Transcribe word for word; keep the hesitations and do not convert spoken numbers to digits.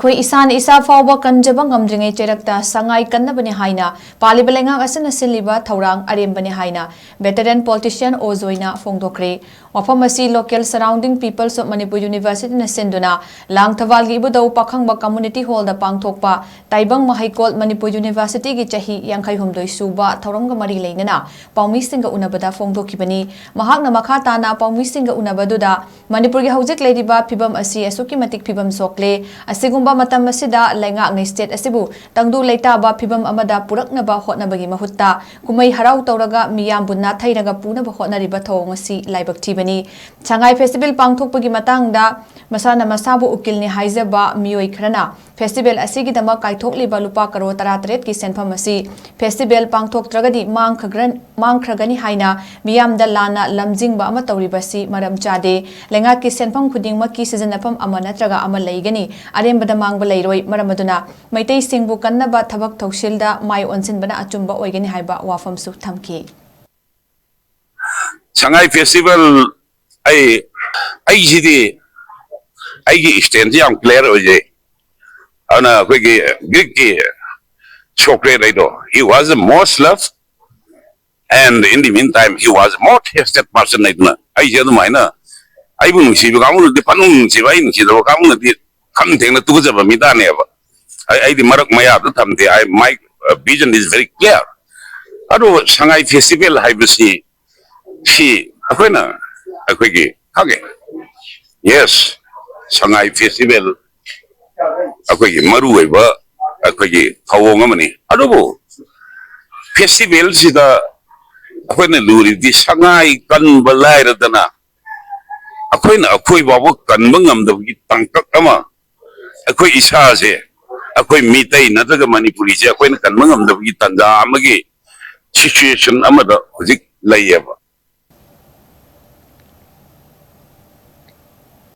ꯑꯩꯈꯣꯏ ꯏꯁꯥꯅ ꯏꯁꯥ ꯐꯥꯎꯕ ꯀꯟꯖꯕ ꯉꯝꯗ꯭ꯔꯤꯉꯩ ꯆꯩꯔꯛꯇ ꯁꯉꯥꯏ ꯀꯟꯅꯕꯅꯤ ꯍꯥꯏꯅ ꯄꯥꯜꯂꯤꯕ ꯂꯩꯉꯥꯛ ꯑꯁꯤꯅ ꯁꯤꯜꯂꯤꯕ ꯊꯧꯔꯥꯡ ꯑꯔꯦꯝꯕꯅꯤ ꯍꯥꯏꯅ veteran politician ꯑꯣ ꯖꯣꯏꯅ ꯐꯣꯡꯗꯣꯛꯈ꯭ꯔꯦ꯫ ꯋꯥꯐꯝ ꯑꯁꯤ local surrounding peoples of Manipur Universityꯅ ꯁꯤꯟꯗꯨꯅ ꯂꯥꯡꯊꯕꯥꯜꯒꯤ ꯏꯕꯨꯙꯧ ꯄꯥꯈꯪꯕ community hallꯗ ꯄꯥꯡꯊꯣꯛꯄ ꯇꯥꯏꯕꯪ ꯃꯍꯩꯀꯣꯜ ꯃꯅꯤꯄꯨꯔ Universityꯒꯤ ꯆꯍꯤ ꯌꯥꯡꯈꯩꯍꯨꯝꯗꯣꯏ ꯁꯨꯕ ꯊꯧꯔꯝꯒ ꯃꯔꯤ ꯂꯩꯅꯅ ꯄꯥꯎꯃꯤꯁꯤꯡꯒ ꯎꯅꯕꯗ ꯐꯣꯡꯗꯣꯛꯈꯤꯕꯅꯤ꯫ ꯃꯍꯥꯛꯅ ꯃꯈꯥ ꯇꯥꯅ ꯄꯥꯎꯃꯤꯁꯤꯡꯒ ꯎꯅꯕꯗꯨꯗ ꯃꯅꯤꯄꯨꯔꯒꯤ ꯍꯧꯖꯤꯛ ꯂꯩꯔꯤꯕ ꯐꯤꯕꯝ ꯑꯁꯤ ꯑꯁꯨꯛꯀꯤ ꯃꯇꯤꯛ ꯐꯤꯕꯝ ꯁꯣꯛꯂꯦ꯫ ꯑꯁꯤꯒꯨꯝꯕ ꯃꯇꯝ ꯑꯁꯤꯗ ꯂꯩꯉꯥꯛꯅ state ꯑꯁꯤꯕꯨ ꯇꯪꯗꯨ ꯂꯩꯇꯥꯕ ꯐꯤꯕꯝ ꯑꯃꯗ ꯄꯨꯔꯛꯅꯕ ꯍꯣꯠꯅꯕꯒꯤ ꯃꯍꯨꯠꯇ ꯀꯨꯝꯍꯩ ꯍꯔꯥꯎ ꯇꯧꯔꯒ ꯃꯤꯌꯥꯝꯕꯨ ꯅꯥꯊꯩꯔꯒ ꯄꯨꯅꯕ ꯍꯣꯠꯅꯔꯤꯕ ꯊꯧꯑꯣꯡ ꯑꯁꯤ ꯂꯥꯏꯕꯛ ꯊꯤꯕꯅꯤ꯫ ꯁꯉꯥꯏ festival ꯄꯥꯡꯊꯣꯛꯄꯒꯤ ꯃꯇꯥꯡꯗ ꯃꯁꯥꯅ ꯃꯁꯥꯕꯨ ꯎꯀꯤꯜꯅꯤ ꯍꯥꯏꯖꯕ ꯃꯤꯑꯣꯏ ꯈꯔꯅ festival ꯑꯁꯤꯒꯤꯗꯃꯛ ꯀꯥꯏꯊꯣꯛꯂꯤꯕ ꯂꯨꯄꯥ ꯀꯔꯣꯔ ꯇꯔꯥꯇꯔꯦꯠꯀꯤ ꯁꯦꯟꯐꯝ ꯑꯁꯤ festival ꯄꯥꯡꯊꯣꯛꯇ꯭ꯔꯒꯗꯤ ꯃꯥꯡꯈ꯭ꯔꯒ꯭ꯔ-, ꯃꯥꯡꯈ꯭ꯔꯒꯅꯤ ꯍꯥꯏꯅ ꯃꯤꯌꯥꯝꯗ ꯂꯥꯟꯅ ꯂꯝꯖꯤꯡꯕ ꯑꯃ ꯇꯧꯔꯤꯕ ꯑꯁꯤ ꯃꯔꯝ ꯆꯥꯗꯦ꯫ ꯂꯩꯉꯥꯛꯀꯤ ꯁꯦꯟꯐꯝ ꯈꯨꯗꯤꯡꯃꯛꯀꯤ ꯁꯤꯖꯤꯟꯅꯐꯝ ꯑꯃ ꯅꯠꯇ꯭ꯔꯒ ꯑꯃ ꯂꯩꯒꯅꯤ, ꯑꯔꯦꯝꯕꯗ ꯃꯥꯡꯕ ꯂꯩꯔꯣꯏ꯫ ꯃꯔꯝ ꯑꯗꯨꯅ ꯃꯩꯇꯩꯁꯤꯡꯕꯨ ꯀꯟꯅꯕ ꯊꯕꯛ ꯊꯧꯁꯤꯜꯗ ꯃꯥꯏ ꯑꯣꯟꯁꯤꯟꯕꯅ ꯑꯆꯨꯝꯕ ꯑꯣꯏꯒꯅꯤ ꯍꯥꯏꯕ ꯋꯥꯐꯝꯁꯨ ꯊꯝꯈꯤ꯫ ꯁꯉꯥꯏ festival, ꯑꯩ ꯑꯩꯁꯤꯗꯤ ꯑꯩꯒꯤ stancesꯁꯤ ꯌꯥꯝ clear ꯑꯣꯏꯖꯩ꯫ ꯑꯗꯨꯅ ꯑꯩꯈꯣꯏꯒꯤ Greekꯀꯤ Socrates ꯍꯥꯏꯗꯣ, he was the most loved and in the meantime he was the most hated person ꯍꯥꯏꯗꯅ, ꯑꯩꯁꯦ ꯑꯗꯨꯃꯥꯏꯅ ꯑꯩꯕꯨ ꯅꯨꯡꯁꯤꯕ ꯀꯥꯡꯕꯨꯅꯗꯤ ꯐꯅ ꯅꯨꯡꯁꯤꯕ, ꯑꯩ ꯅꯨꯡꯁꯤꯗꯕ ꯀꯥꯡꯕꯨꯅꯗꯤ ꯈꯪ ꯊꯦꯡꯅ ꯇꯨꯀꯠꯆꯕ ꯃꯤꯇꯥꯅꯦꯕ꯫ ꯑꯩ ꯑꯩꯗꯤ ꯃꯔꯛ ꯃꯌꯥꯗ ꯊꯝꯗꯦ꯫ I, my vision is very clear꯫ ꯑꯗꯨ ꯁꯉꯥꯏ festival ꯍꯥꯏꯕꯁꯤ ꯁꯤ ꯑꯩꯈꯣꯏꯅ ꯑꯩꯈꯣꯏꯒꯤ ꯈꯪꯉꯦ꯫ Yes, ꯁꯉꯥꯏ festival ꯑꯩꯈꯣꯏꯒꯤ ꯃꯔꯨ ꯑꯣꯏꯕ ꯑꯩꯈꯣꯏꯒꯤ ꯊꯧꯑꯣꯡ ꯑꯃꯅꯤ꯫ ꯑꯗꯨꯕꯨ festivalꯁꯤꯗ ꯑꯩꯈꯣꯏꯅ ꯂꯨꯔꯤꯕꯗꯤ ꯁꯉꯥꯏ ꯀꯟꯕ ꯂꯥꯏꯔꯗꯅ ꯑꯩꯈꯣꯏꯅ ꯑꯩꯈꯣꯏ ꯐꯥꯎꯕ ꯀꯟꯕ ꯉꯝꯗꯕꯒꯤ ꯇꯥꯡꯀꯛ ꯑꯃ ꯑꯩꯈꯣꯏ ꯏꯁꯥꯁꯦ, ꯑꯩꯈꯣꯏ ꯃꯤꯇꯩ ꯅꯠꯇ꯭ꯔꯒ ꯃꯅꯤꯄꯨꯔꯤꯁꯦ ꯑꯩꯈꯣꯏꯅ ꯀꯟꯕ ꯉꯝꯗꯕꯒꯤ ꯇꯥꯟꯖꯥ ꯑꯃꯒꯤ situation ꯑꯃꯗ ꯍꯧꯖꯤꯛ ꯂꯩꯌꯦꯕ꯫